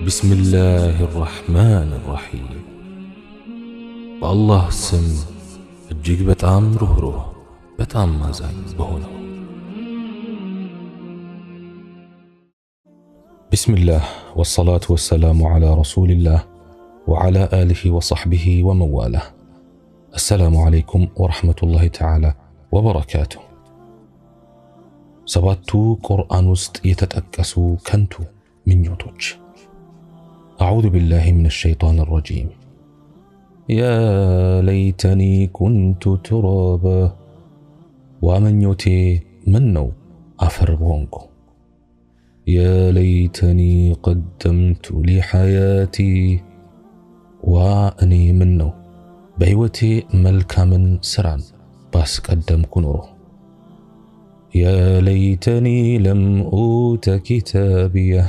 بسم الله الرحمن الرحيم። በአላህ ስም እጅግ በጣም ሩህሩህ በጣም አዛኝ በሆነው። بسم الله والصلاة والسلام على رسول الله وعلى آله وصحبه ومن والاه። السلام عليكم ورحمة الله تعالى وبركاته። ሰባቱ ቁርአን ውስጥ የተጠቀሱ ከንቱ ምኞቶች። أعوذ بالله من الشيطان الرجيم። يا ليتني كنت ترابا፣ ዋ ምኞቴ ምን ነው አፈር በሆንኩ። يا ليتني قدمت لحياتي፣ ዋ እኔ ምን ነው በሕይወቴ መልካምን ስራን ባስቀደምኩ ኖሮ። يا ليتني لم أوت كتابيه፣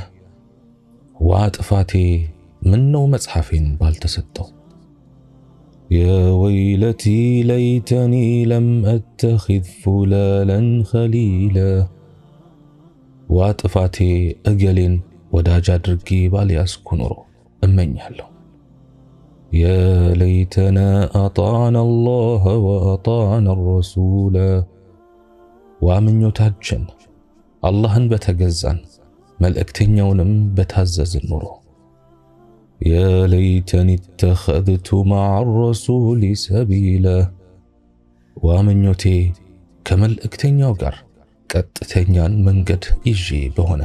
ዋ ጥፋቴ ምን ነው መጽሐፌን ባልተሰጠው። يا ويلتي ليتني لم أتخذ فلانا خليلا፣ ዋ ጥፋቴ እገሌን ወዳጅ አድርጌ ባልያዝኩ ኖሮ እመኛለሁ። يا ليتنا أطعنا الله وأطعنا الرسولا፣ ዋ ምኞታችን አላህን በተገዛን መልእክተኛውንም በታዘዝን ኖሮ። يا ليتني اتخذت مع الرسول سبيلا፣ ዋ ምኞቴ ከመልእክተኛው ጋር ቀጥተኛን መንገድ ይዤ በሆነ።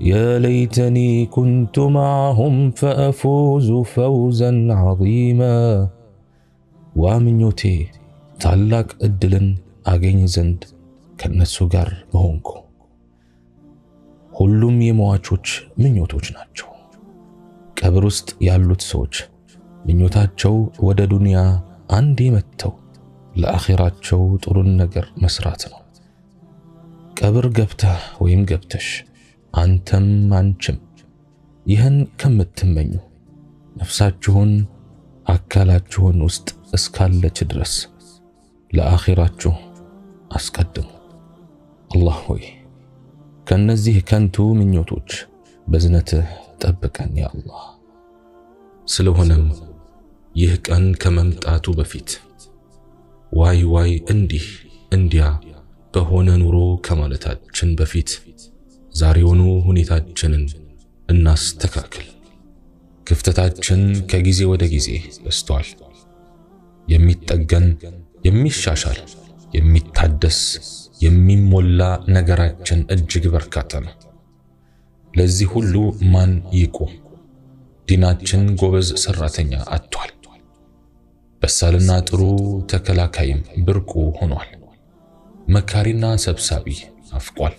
يا ليتني كنت معهم فأفوز فوزا عظيما፣ ዋ ምኞቴ ታላቅ ዕድልን አገኝ ዘንድ ከነሱ ጋር በሆንኩ። ሁሉም የሟቾች ምኞቶች ናቸው። ቀብር ውስጥ ያሉት ሰዎች ምኞታቸው ወደ ዱንያ አንዴ መጥተው ለአኺራቸው ጥሩን ነገር መስራት ነው። ቀብር ገብተህ ወይም ገብተሽ አንተም አንቺም ይህን ከምትመኙ ነፍሳችሁን አካላችሁን ውስጥ እስካለች ድረስ ለአኺራችሁ አስቀድሙ። አላህ ሆይ ከነዚህ ከንቱ ምኞቶች በዝነትህ ጠብቀን ያ አላህ። ስለሆነም ይህ ቀን ከመምጣቱ በፊት ዋይ ዋይ እንዲህ እንዲያ በሆነ ኑሮ ከማለታችን በፊት ዛሬውኑ ሁኔታችንን እናስተካክል። ክፍተታችን ከጊዜ ወደ ጊዜ በዝቷል። የሚጠገን፣ የሚሻሻል፣ የሚታደስ፣ የሚሞላ ነገራችን እጅግ በርካታ ነው። ለዚህ ሁሉ ማን ይቁም? ዲናችን ጎበዝ ሰራተኛ አጥቷል። በሳልና ጥሩ ተከላካይም ብርቁ ሆኗል። መካሪና ሰብሳቢ ናፍቋል።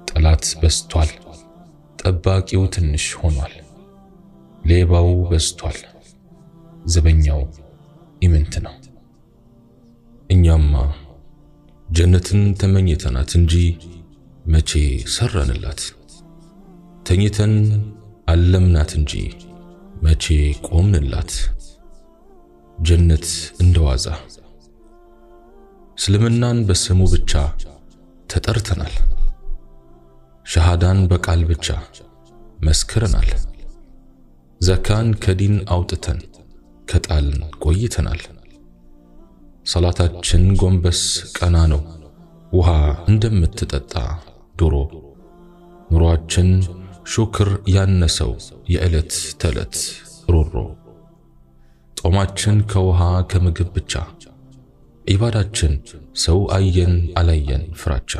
ጠላት በዝቷል። ጠባቂው ትንሽ ሆኗል። ሌባው በዝቷል። ዘበኛው ኢምንት ነው። እኛማ ጀነትን ተመኝተናት እንጂ መቼ ሰራንላት? ተኝተን አለምናት እንጂ መቼ ቆምንላት? ጀነት እንደዋዛ እስልምናን በስሙ ብቻ ተጠርተናል። ሸሃዳን በቃል ብቻ መስክረናል። ዘካን ከዲን አውጥተን ከጣልን ቆይተናል። ሰላታችን ጎንበስ ቀና ነው ውሃ እንደምትጠጣ ዶሮ። ኑሯችን ሹክር ያነሰው የዕለት ተዕለት ሮሮ። ጦማችን ከውሃ ከምግብ ብቻ፣ ኢባዳችን ሰው አየን አላየን ፍራቻ።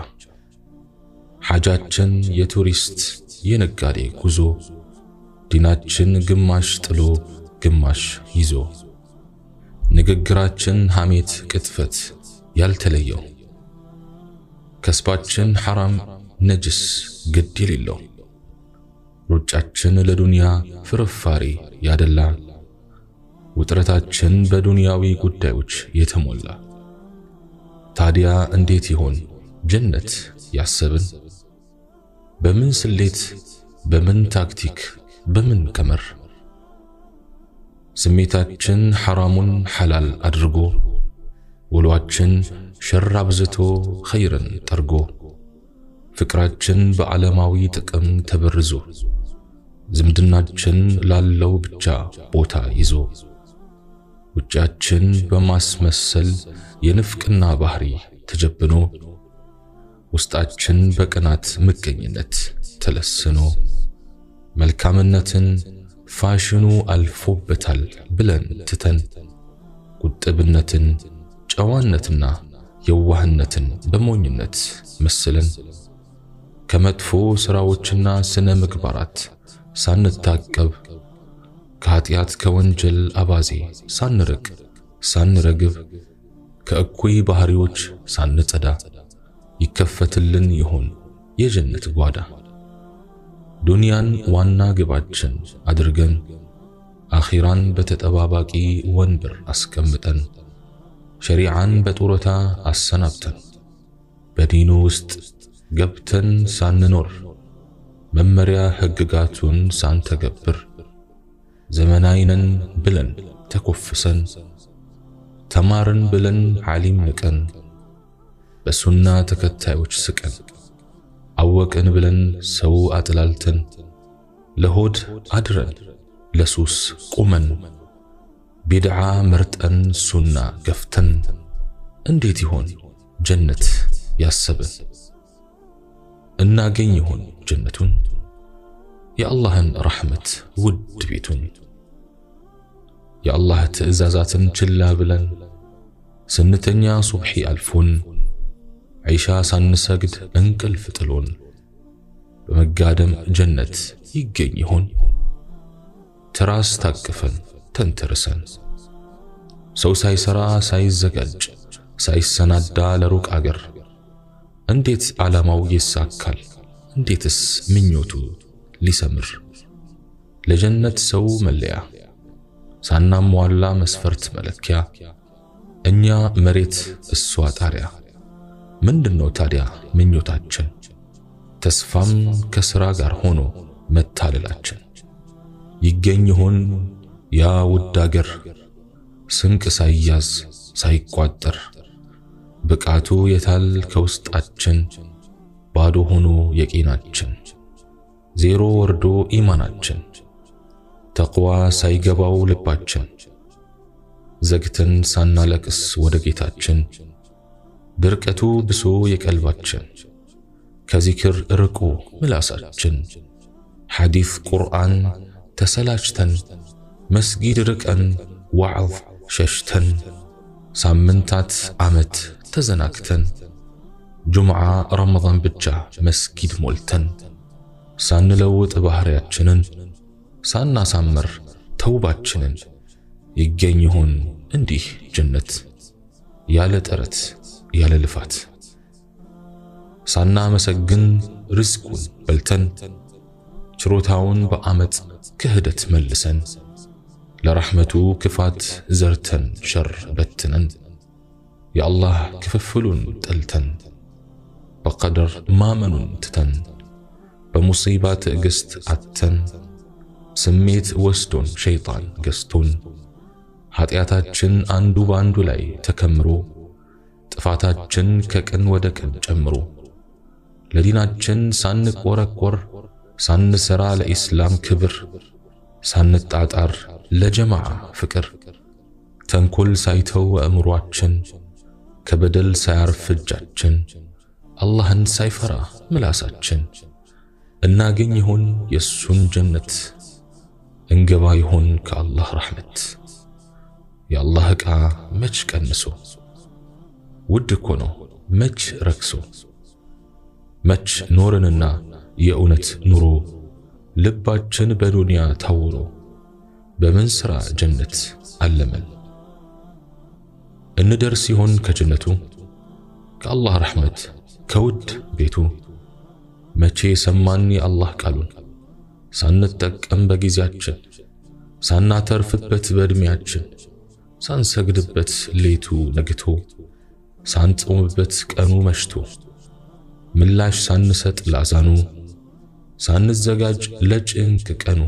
ሐጃችን የቱሪስት የነጋዴ ጉዞ፣ ዲናችን ግማሽ ጥሎ ግማሽ ይዞ። ንግግራችን ሐሜት ቅጥፈት ያልተለየው፣ ከስባችን ሐራም ነጅስ ግድ የሌለው። ሩጫችን ለዱንያ ፍርፋሪ ያደላ፣ ውጥረታችን በዱንያዊ ጉዳዮች የተሞላ። ታዲያ እንዴት ይሆን ጀነት ያሰብን? በምን ስሌት፣ በምን ታክቲክ፣ በምን ቀመር? ስሜታችን ሐራሙን ሐላል አድርጎ፣ ውሏችን ሸር አብዝቶ ኸይርን ጠርጎ፣ ፍቅራችን በዓለማዊ ጥቅም ተበርዞ፣ ዝምድናችን ላለው ብቻ ቦታ ይዞ ውጫችን በማስመሰል የንፍቅና ባህሪ ተጀብኖ ውስጣችን በቅናት ምቀኝነት ተለስኖ መልካምነትን ፋሽኑ አልፎበታል ብለን ትተን ቁጥብነትን ጨዋነትና የዋህነትን በሞኝነት መስለን ከመጥፎ ስራዎችና ስነ ምግባራት ሳንታቀብ ከኃጢአት ከወንጀል አባዜ ሳንርቅ ሳንረግብ ከእኩይ ባህሪዎች ሳንጸዳ ይከፈትልን ይሆን የጀነት ጓዳ? ዱንያን ዋና ግባችን አድርገን አኺራን በተጠባባቂ ወንበር አስቀምጠን ሸሪዓን በጡረታ አሰናብተን በዲኑ ውስጥ ገብተን ሳንኖር መመሪያ ህግጋቱን ሳንተገብር ዘመናዊ ነን ብለን ተኮፍሰን ተማርን ብለን ዓሊም ንቀን በሱና ተከታዮች ስቀን አወቅን ብለን ሰው አጥላልተን ለሆድ አድረን ለሱስ ቁመን ቢድዓ መርጠን ሱና ገፍተን እንዴት ይሆን ጀነት ያሰብን? እናገኝ ይሆን ጀነቱን የአላህን ረሕመት ውድ ቤቱን? የአላህ ትዕዛዛትን ችላ ብለን ስንተኛ ሱብሒ አልፎን ዒሻ ሳንሰግድ እንቅልፍ ጥሎን በመጋደም ጀነት ይገኝ ይሆን? ትራስ ታቅፈን ተንተርሰን ሰው ሳይሰራ ሳይዘጋጅ ሳይሰናዳ ለሩቅ አገር እንዴት ዓላማው ይሳካል? እንዴትስ ምኞቱ ሊሰምር? ለጀነት ሰው መለያ ሳናሟላ መስፈርት መለኪያ እኛ መሬት እሷ ጣሪያ ምንድነው ታዲያ ምኞታችን? ተስፋም ከስራ ጋር ሆኖ መታለላችን ይገኝ ይሆን ያ ውድ አገር ስንቅ ሳይያዝ ሳይቋጠር ብቃቱ የታል ከውስጣችን ባዶ ሆኖ የቂናችን ዜሮ ወርዶ ኢማናችን ተቅዋ ሳይገባው ልባችን ዘግተን ሳናለቅስ ወደ ጌታችን ድርቀቱ ብሶ የቀልባችን ከዚክር ርቆ ምላሳችን ሐዲስ ቁርአን ተሰላችተን መስጊድ ርቀን ዋዕዝ ሸሽተን ሳምንታት ዓመት ተዘናግተን ጁምዓ ረመዳን ብቻ መስጊድ ሞልተን ሳንለውጥ ባህሪያችንን ሳናሳምር ተውባችንን ይገኝ ይሆን እንዲህ ጀነት ያለ ጥረት ያለ ልፋት? ሳናመሰግን ሪዝቁን በልተን ችሮታውን በአመፅ ክህደት መልሰን ለረሕመቱ ክፋት ዘርተን ሸር በትነን የአላህ ክፍፍሉን ጠልተን በቀደር ማመኑን ትተን በሙሲባ ትዕግስት አተን ስሜት ወስዶን ሸይጣን ገዝቶን ኃጢአታችን አንዱ በአንዱ ላይ ተከምሮ ጥፋታችን ከቀን ወደ ቀን ጨምሮ ለዲናችን ሳንቆረቆር ሳንሰራ ለኢስላም ክብር ሳንጣጣር ለጀማዓ ፍቅር ተንኮል ሳይተው አእምሯችን ከበደል ሳያርፍ እጃችን አላህን ሳይፈራ ምላሳችን እናገኝ ይሆን የሱን ጀነት? እንገባ ይሆን ከአላህ ረሕመት? የአላህ ዕቃ መች ቀንሶ ውድ እኮ ነው መች ረክሶ መች ኖርንና የእውነት ኑሮ ልባችን በዱንያ ታውሮ በምን ሥራ ጀነት አለመን? እንደርስ ይሆን ከጀነቱ ከአላህ ረሕመት ከውድ ቤቱ? መቼ ሰማን የአላህ ቃሉን ሳንጠቀም በጊዜያችን ሳናተርፍበት በእድሜያችን ሳንሰግድበት ሌቱ ነግቶ ሳንጾምበት ቀኑ መሽቶ ምላሽ ሳንሰጥ ላዛኑ ሳንዘጋጅ ለጭንቅ ቀኑ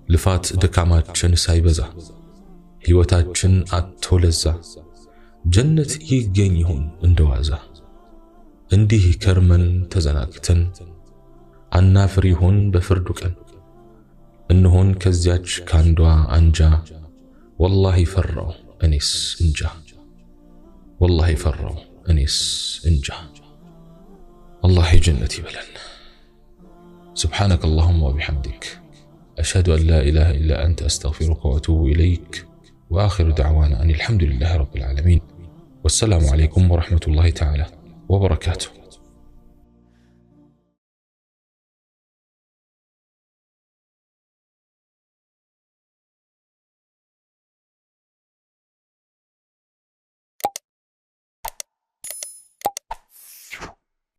ልፋት ድካማችን ሳይበዛ ሕይወታችን አጥቶ ለዛ ጀነት ይገኝ ይሆን እንደዋዛ? እንዲህ ከርመን ተዘናግተን አናፍር ይሆን በፍርዱ ቀን? እንሆን ከዚያች ካንዷ አንጃ። ወላሂ ፈራው እኔስ እንጃ፣ ወላሂ ፈራው እኔስ እንጃ። አላህ የጀነት ይበለን። سبحانك اللهم وبحمدك أشهد أن لا إله إلا أنت أستغفرك وأتوب إليك وآخر دعوانا أن الحمد لله رب العالمين والسلام عليكم ورحمة الله تعالى وبركاته.